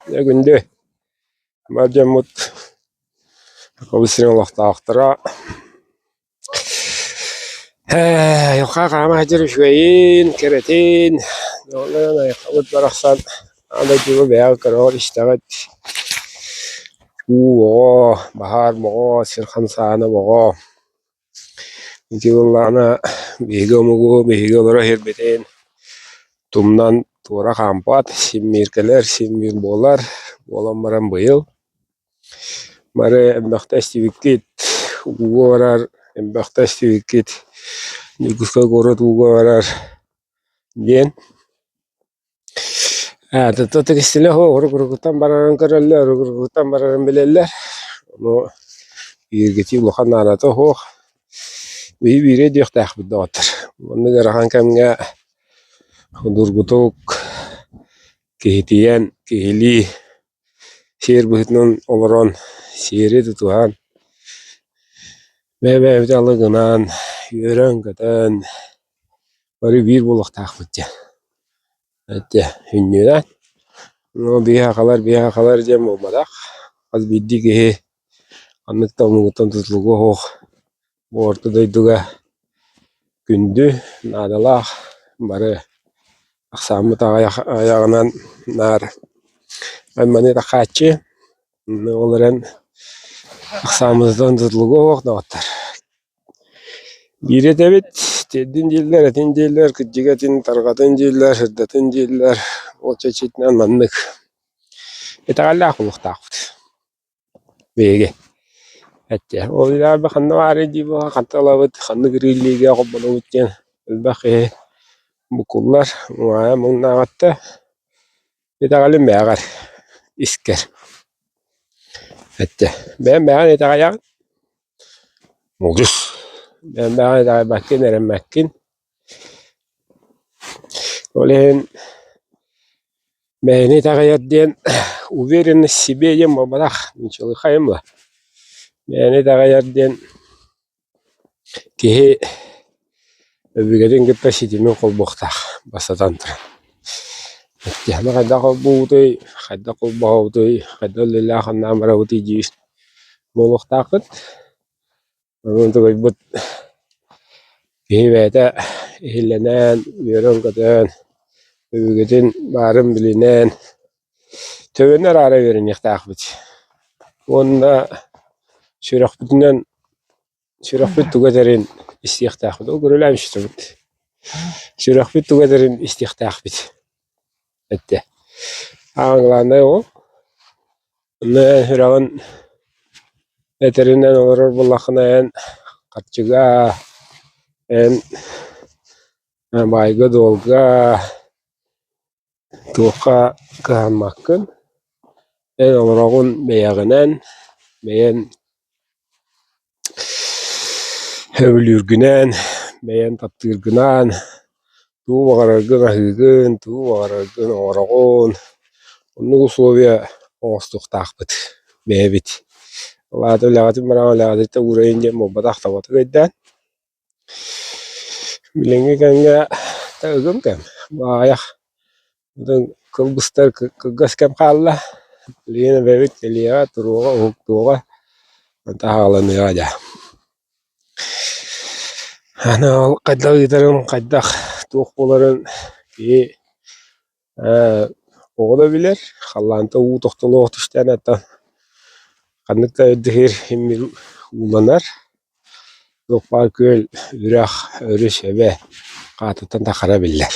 Дьэ күндү бар дьоммут Сахабыт сирин олохтоохторо айылҕа хаама сылдьар үчүгэйин, кэрэтин, онон айылҕабыт барахсан аан дойдуга бэйэҕит көрөҕүт-истэҕит уу оҕо, баһаар моҕо, сир хамсааһына моҕо Ити буоллаҕына биһиги омугу, биһиги олорор сирбитин тумнан туора хаампат, син-биир кэлэр, син-биир буолар, буолан баран быйыл бары элбэхтэ истибиккит, ууга барар, элбэхтэ истибиккит, Дьокуускай куорат ууга барар диэн Уруккуттан барарын көрөллөр, уруккуттан барарын билэллэр. Ону бииргитии улахан наадата суох. Биһи биири өйдүөхтээхпит доҕоттор. Маннык ыарахан кэмҥэ судургутук киһитийэн, киһилии сиэр быһыытынан олорон, сиэри тутуһан, бэйэ-бэйэбитин алы гынан, үөрэн-көтөн бары биир буолуохтаахпыт диэн. Этэ сүнньүнэн биһи сахалар биһи сахалар диэн буолбатах, хас биирдии киһи ханнык да омугуттан тутулуга суох бу орто дойдуга күндү, наадалаах бары ахсааммыт аҕыйах аҕыйаҕынан наар айманыы тахааччы, ол эрэн ахсааммытыттан тутулуга суох доҕоттор. Биири этэбит, тиэрдин дииллэр, этин дииллэр, кырдьыга этин, тарҕатын дииллэр, сырдатын дииллэр, ол чэрчитинэн маннык итэҕэллээх буолуохтаахпыт биһиги. Эттэ ол итэҕэлбэ ханна баарый дии буолан хантан ылабыт, ханнык ырыыллыыга холбонобут диэн элбэх киһи буккуллар, уҥаайа муҥнааҕатта итэҕэлим бээҕэр, искэр. Эттэ бэйэм бэйэҕин итэҕэйэҕин Модьус элбэҕи итэҕэйбэккин, эрэммэккин. Ол иһин бэйэни итэҕэйэр диэн уверенность в себе диэн буолбатах, ничего ла. Бэйэни итэҕэйэр диэн киһи өбүгэтин кытта ситимин холбуохтаах бастатан туран. Иккиһинэн хайдах холбуубутуй, хайдах холбоһобутуй, хайдах үлэлээх-хамнаан барабытый диир буолуохтааххыт. Онон тугуйбут киһи бэйэтэ иһиллэнэн, үөрэн-көтөн, өбүгэтин баарын билинэн, төбөнү араара үөрэниэхтээхпит. Уонна сүрэхпитинэн сүрэхпит тугу этэрин истиэхтээхпит. Ол көрүлээн истэбит. Сүрэхпит тугу этэрин истиэхтээхпит эттэ. Аан главное ол. Онно эн сүрэҕин этэринэн олорор буоллаххына эн харчыга, эн баайга-дуолга туохха кыһаммаккын, эн олороҕун бэйэҕинэн, бэйэн сөбүлүүргүнэн, бэйэн таптыыргынан Тугу баҕараргын аһыыгын, тугу баҕараргын оҥороҕун, оннук условия оҥостуохтаахпыт бэйэбит. Ол аата үлэҕитин баран үлэҕититтэн уурайын диэн буолбатах табатык өйдөөн. Билиҥҥи кэмҥэ ыгым кэм, баайах кылгыстар кылгас кэм хаалла, билигин эбэбит кэлиэҕэ, туруоҕа, уһуктуоҕа, таһааланыаҕа дьэ. Аны ол хайдах ыытарын, хайдах туох буоларын киһи оҕо да билэр, халлаантан уу тохтолоох түстээн оттон ханнык да үрдүгэр иммин ууланар, туох баар күөл, үрэх, өрүс, эбэ хаатыттан тахара биллэр.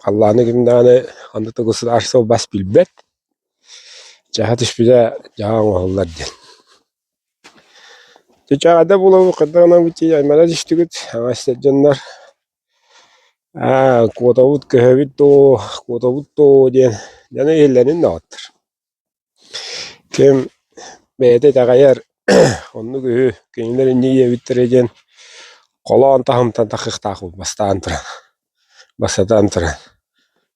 Халлааны ким даҕаны ханнык да государство бас билбэт, чаһа түспүтэ дьаһаа оҥоһуллар диэн. Чычааҕа буолабыт хайдах гынабыт дии аймана түстүгүт аҥаас дьоннор аа куотабыт көһөбүт дуу куотабыт дуу диэн дьону иһиллэрин даҕаттар. Ким бэйэтэ итэҕэйэр оннук үһү кинилэр инньэ диэбиттэрэ диэн холоон таһымтан тахыахтаахпыт бастаан туран бастатан туран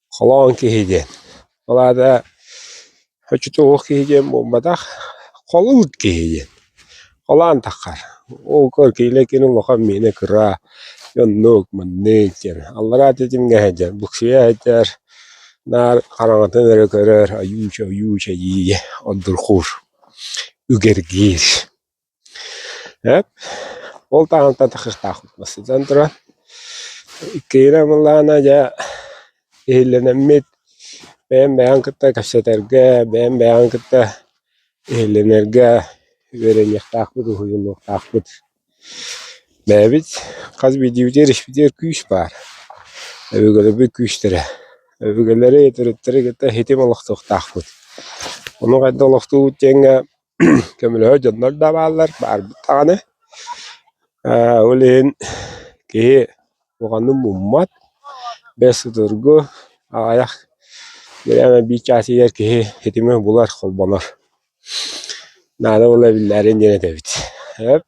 холоон киһи диэн. Ол аата оччотооҕу киһи диэн буолбатах, холуут киһи диэн. Холоон таххар. Ол киһилэр кини улахан миэнэ кыра, оннук, маннык диэн. Аллараа тэтимҥэ сылдьар, буксуйа сылдьар. Наар хараҥатын эрэ көрөр, ойууча-ойууча дии ордурҕуур, үгэргиир. Эп, ол таһынтан тахсыахтаахпыт бастатан туран, иккиһинэн буоллаҕына дьэ иһиллэнэммит бэйэм бэйэҕин кытта кэпсэтэргэ, бэйэм бэйэҕин кытта иһиллэнэргэ үөрэниэхтаахпыт, уһуйуллуохтаахпыт. Бэйэбит хас биирдиибитигэр испитигэр күүс баар, өбүгэлэрбит күүстэрэ. Өбүгэлэри, төрүттэри кытта ситим олохтуохтаахпыт. Ону хайдах олохтуубут диэҥҥэ көмөлөһөр дьоннор да бааллар, баарбыт даҕаны. Ол иһин киһи улаханнык муммат, бэс судургу, аҕыйах биир чаас иһигэр киһи ситими булар, холбонор. Наада буолла биллээрин диэн этэбит. Эп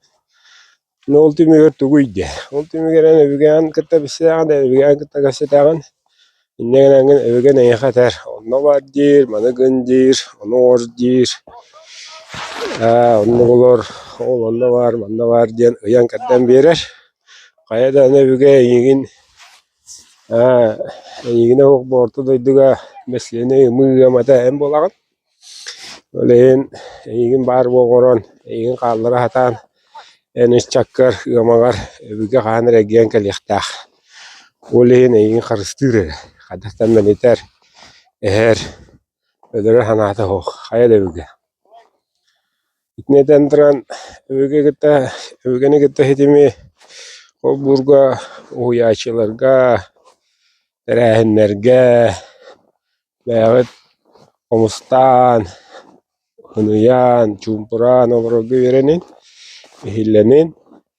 ол түмүгэр тугуй диэ? Ол түмүгэр эн өбүгэҕин кытта билсэҕин, өбүгэҕин кытта кэпсэтэҕин, инньэ гынан өбүгэн эйиэхэ этэр: онно бар диир, маны гын диир, ону оҥор диир, оннук олор, ол онно бар, манна бар диэн ыйан-кэрдэн биэрэр. Хайа да аны өбүгэ эйигин эйигинэ суох бу орто дойдуга бэсиэни ымыы ыамата эн буолаҕын. Ол иһин эйигин баар буолан, эйигин хааллара сатаан, эн ыччаккар, ыамаҕар өбүгэ хаһан эрэ эргийэн кэлиэхтээх. Ол иһин эйигин харыстыыр эрэ, хайдахтан мэлитэр, эһэр, өлөрөр санаата суох, хайа да өбүгэ. Итини этэн туран, өбүгэ кытта, өбүгэни кытта ситими холбуурга, уһуйааччыларга, тэрээһиннэргэ бэйэҕит хомустаан, ыныйан, чуумпураан олорорго үөрэнин, иһиллэнин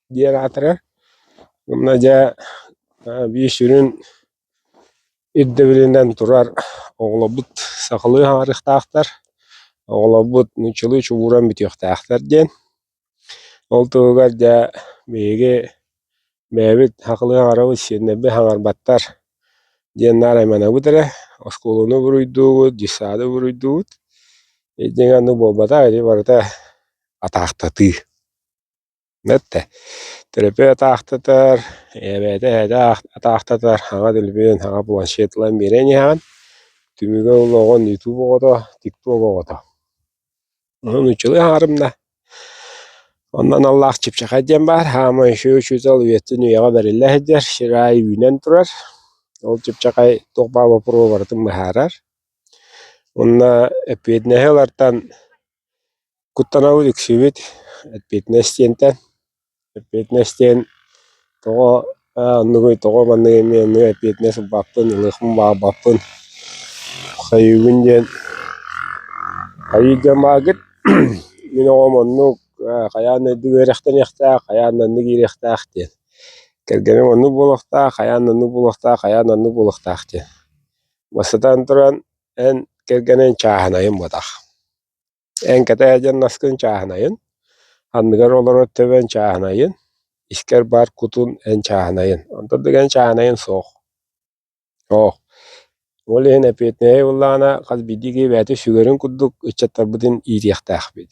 диэн аатырар. Уонна дьэ биир сүрүн ирдэбилинэн турар оҕолорбут сахалыы саҥарыахтаахтар, оҕолорбут нууччалыы чугууран бүтүөхтээхтэр диэн. Ол туһугар дьэ биһиги бэйэбит сахалыы саҥарабыт, сиэннэрбит саҥарбаттар диэн наар айманабыт эрэ, оскуоланы буруйдуубут, детсады буруйдуубут. Итинник оннук буолбатах, ити барыта атаахтатыы. Эттэ Төрөппүт атаахтатар, эбээтэ эһэтэ атаахтатар, аҕа төлөпүөн, аҕа планшет ылан биэрэн иһэҕин, түмүгэ ол оҕон ютуб оҕото, тикток оҕото. Ону нууччалыы аһарымна. Онно аналлаах чыпчахай диэн баар, хаамай үчүгэй учуутал үйэттэн үйэҕэ бэриллэ сылдьар, сир аайы үүнэн турар. Ол чыпчахай туох баар боппуруоһу барытын быһаарар. Уонна эппиэтинэһи ылартан Куттанабыт үксүүбүт, эппиэтинэс диэнтэн. Эппиэтинэс диэн тоҕо оннугуй, тоҕо манныгый эмиэ оннук эппиэтинэс ылбаппын, ылыахпын баҕарбаппын, хайыыбын диэн хайыы диэн бааргыт. Мин оҕом оннук хайаан да үрдүк үөрэхтэниэхтээх, хайаан да оннук киириэхтээх диэн. Кэргэним оннук буолуохтаах, хайаан да оннук буолуохтаах, хайаан да оннук буолуохтаах диэн. Бастатан туран, эн кэргэниҥ чааһынайын буотах. Эн кэтээ наскын чааһынайын, анныгар олорор төбөҥ чааһынайын, искэр баар кутун эн чааһынайын, онтон да эн чааһынайын суох. Суох. Ол иһин эппиэтинэһи ыллаҕына хас биирдии киһи бэйэтэ сүгэрин курдук ыччаттарбытын иитиэхтээхпит.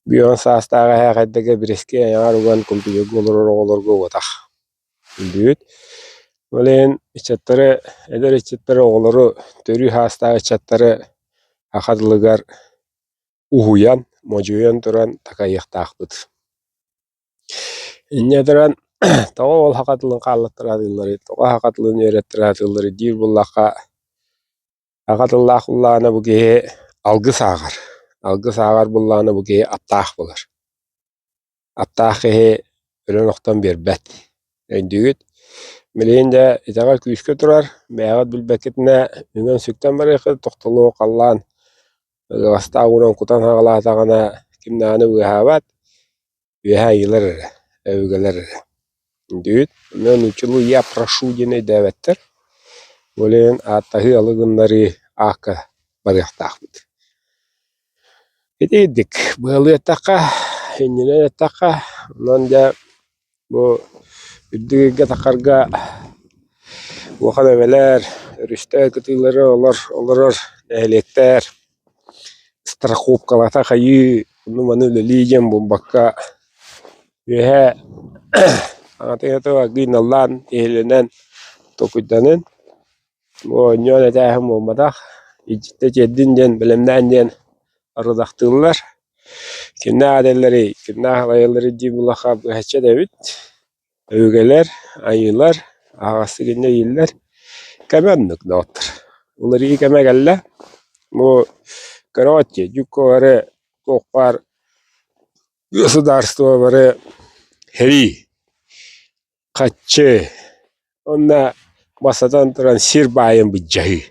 Бүөҕүн саастаах эһээхэйдэргэ бирэски айаҕар уган компьютерга олорор оҕолорго уотах. Бүт. Ол иһин ыччаттары, эдэр ыччаттары, оҕолору, төрүү саастаах ыччаттары саха тылыгар уһуйан, модьуйан туран такайыахтаахпыт. Инньэ туран тоҕо ол саха тылын хааллаттара сатыылларый, тоҕо саха тылын үөрэттэрэ сатыылларый диир буоллахха, саха тыллаах буоллаҕына бу киһи алгыс ааҕар, алгыс ааҕар буоллаҕына бу киһи аптаах буолар. Аптаах киһи өлөн-охтон биэрбэт. Өйдүүгүт? Билигин дьэ итэҕэл күүскэ турар, бэйэҕит билбэккитинэ үҥэн-сүктэн барыаххыт, тохтолуох халлаан ыаҕастаах уунан кутан хаҕылаатаҕына ким даҕаны быыһаабат, үөһэ айыылар эрэ, өбүгэлэр эрэ. Өйдүүгүт? Онон нууччалыы «я прошу» диэн өйдөөбөттөр. Ол иһин ааттаһыы алы гыннарыы аакка барыахтаахпыт. Итиирдик быалыы эттэххэ, иннинэн эттэххэ, онон дьэ бу үрдүк ыйга тахарга улахан эбэлэр, өрүстэр кытыылары олорор нэһилиэктэр страховкалата хайыы ону-маны үлэлии диэн буолбакка үөһэ аҥатыгар аргыый наллаан, иһилинэн толкуйданын. Бу оонньоон этээһин буолбатах, илдьиттэ тиэрдин диэн, бэлэмнээн диэн арыдахтыыллар. Кимнээх этэллэрий, кимнээх алайалларый дии буллахха быһаччы этэбит. Өбүгэлэр, айыылар аһаҕастык инньэ дииллэр. Кэмэ оннук доҕоттор. Уларыйыы кэмэ кэллэ. Бу көрөҕүт дии, дьукка бары туох баар государство бары сэрии, хаччы уонна бастатан туран сир баайын былдьаһыы.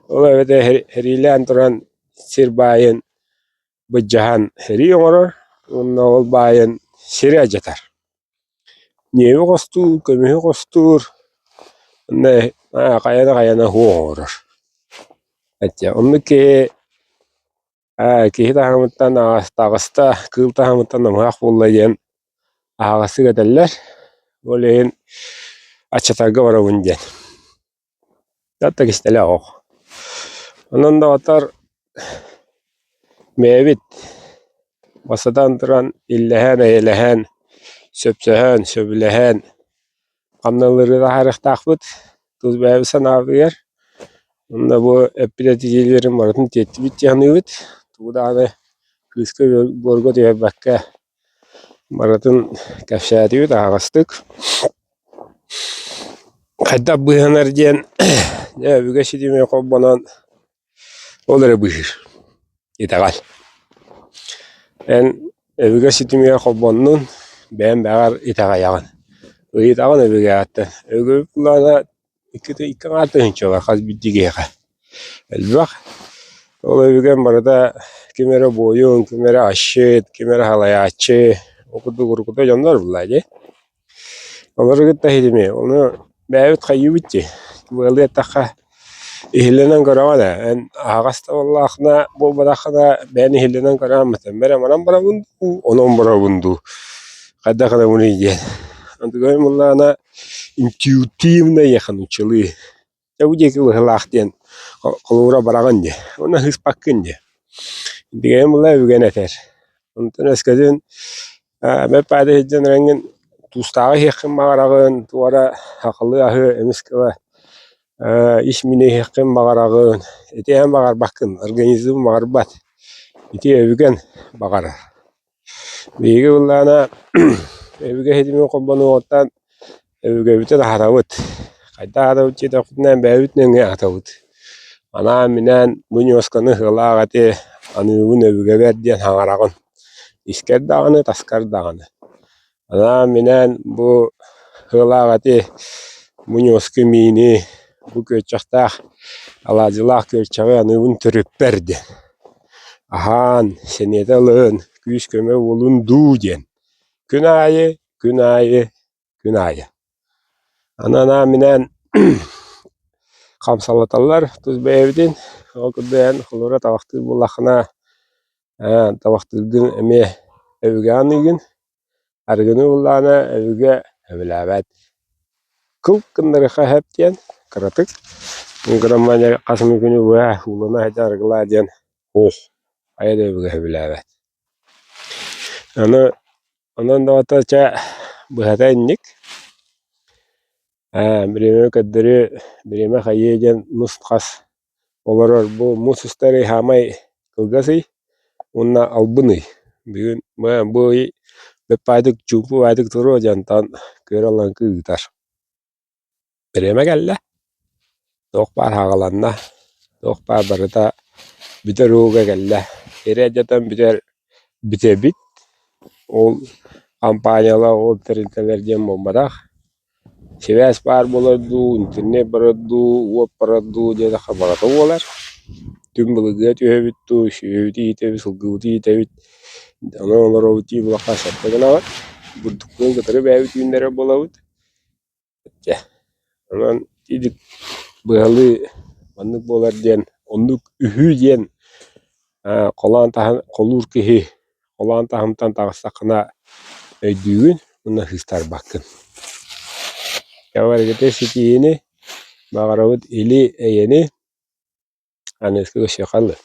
Ол эбэтэр сэриилээн туран сир баайын былдьаһан сэрии оҥорор уонна ол баайын сири алдьатар. Ньиэби хостуур, көмүһү хостуур уонна хайаны-хайаны суох оҥорор. Оннук киһи киһи таһымыттан таҕыста, кыыл таһымыттан намыһах буолла диэн аһаҕастык этэллэр. Ол иһин аччатарга барабын диэн. Да кистэлэ оһох. Онон доҕоттор бэйэбит бастатан туран иллэһэн-эйэлэһэн, сөпсөһөн, сөбүлэһэн хамналыыры таһаарыахтаахпыт. Тус бэйэбит санаабытыгар. Уонна бу эппит этиилэрин барытын тиэртибит дии саныыбыт. Тугу даҕаны кыыска буорга түһэрбэккэ барытын кэпсээтибит аһаҕастык. Хайдах быыһанар диэн дьэ өбүгэ ситимэ холбонон ол эрэ быыһыыр итэҕэл. Эн өбүгэ ситимигэр холбоннун, бэйэҥ бэҕэр итэҕэйэҕин. Ыйытаҕын өбүгэҕиттэн. Өбүгэбит былаана икки икки аҥаар тыһыынчалар хас биирдии киһиэхэ. Элбэх. Ол өбүгэм барыта ким эрэ буойун, ким эрэ асчыт, ким эрэ салайааччы, ол курдук уруккута дьоннор буоллаа дии. Олору кытта иһитимиэ, ону бэйэбит хайыыбыт дии, быалыы эттэххэ иһиллэнэн көрөҕүн ээ, эн аһаҕас да буоллаххына, буолбатаххына бэйэн иһиллэнэн көрөҕүн бэтэммэр манан барабын дуу, онон барабын дуу, хайдах гынабыный диэн. Онтукайым буоллаҕына интуитивно ехать нууччалыы. Дьэ бу диэки быһыылаах диэн холобура бараҕын дии, уонна сыыспаккын дии. Бигэйим буолла өбүгэн этэр. Онтон өскөтүн бэт-баайда сылдьан эрэҥҥин туустааҕы иһиэххин баҕараҕын, туора сахалыы аһы эмискэ ис миинэ иһиэххин баҕараҕын, ити эн баҕарбаккын, организм баҕарбат, ити өбүгэн баҕарар. Биһиги буоллаҕына өбүгэ ситимин холбонуоҕуттан өбүгэбитин аһатабыт. Хайдах аһатабыт диэтэхпитинэ бэйэбит нөҥүө аһатабыт. Анаан-минээн бу ньуосканы сыалаах эти аныыбын өбүгэбэр диэн саҥараҕын. Искэр даҕаны, таскар даҕаны. Анаан-минээн бу сыалаах эти, бу ньуоска миини, бу күөччэхтээх алаадьылаах күөрчэҕи аныыбын төрүппэр диэн. Аһаан, сэниэтэ ылын, күүс-көмө буолун дуу диэн. Күн аайы, күн аайы, күн аайы. Аны анаан-минээн хамсалаталлар тус бэйэбитин. Ол курдук эн холобура табахтыыр буоллаххына, табахтыыргын эмиэ өбүгэ аныыгын. Арыгыны ыллаҕына өбүгэ сөбүлээбэт. Кыл гыннарыахха сөп диэн кыратык грамманя хас эмэ күнү быһа уулана сылдьан арыгылаа диэн суох хайа да өбүгэ сөбүлээбэт. Аны онон доҕоттор чэ быһата инник бириэмэ көрдөрүү бириэмэ хайыы диэн нус-хас олорор бу муус устар ый саамай кылгас ый уонна албын ый. Бүгүн бу ый бэп-баайдык чуумпу баайдык туруо дьэ онтон күөрэ лаҥкы ыытар. Бириэмэ кэллэ, туох баар хааланна, туох баар барыта бүтэр ууга кэллэ. Сири алдьатан бүтэр бүтэбит, ол компаниялар, ол тэрилтэлэр диэн буолбатах. Сибээс баар буолар дуу, интернет барар дуу, уот барар дуу диэтэххэ барыта буолар. Түҥ былыргыга түһэбит дуу, сүөһүбүтүн иитэбит, сылгыбытын иитэбит, онон олоробут дии булахха сөпкө гынабыт. Бурдукпутун кытары бэйэбит үүннэрэр буолабыт. Дьэ, онон ити быһалыы маннык буолар диэн, оннук үһүү диэн холоон таһын холуур киһи холоон таһымтан таҕыстаххына өйдүүгүн уонна сыыстарбаккын. Кэбэргэтэ ситиһиини, баҕарабыт или-эйэни, аныгыскы көрсүөххэ дылы.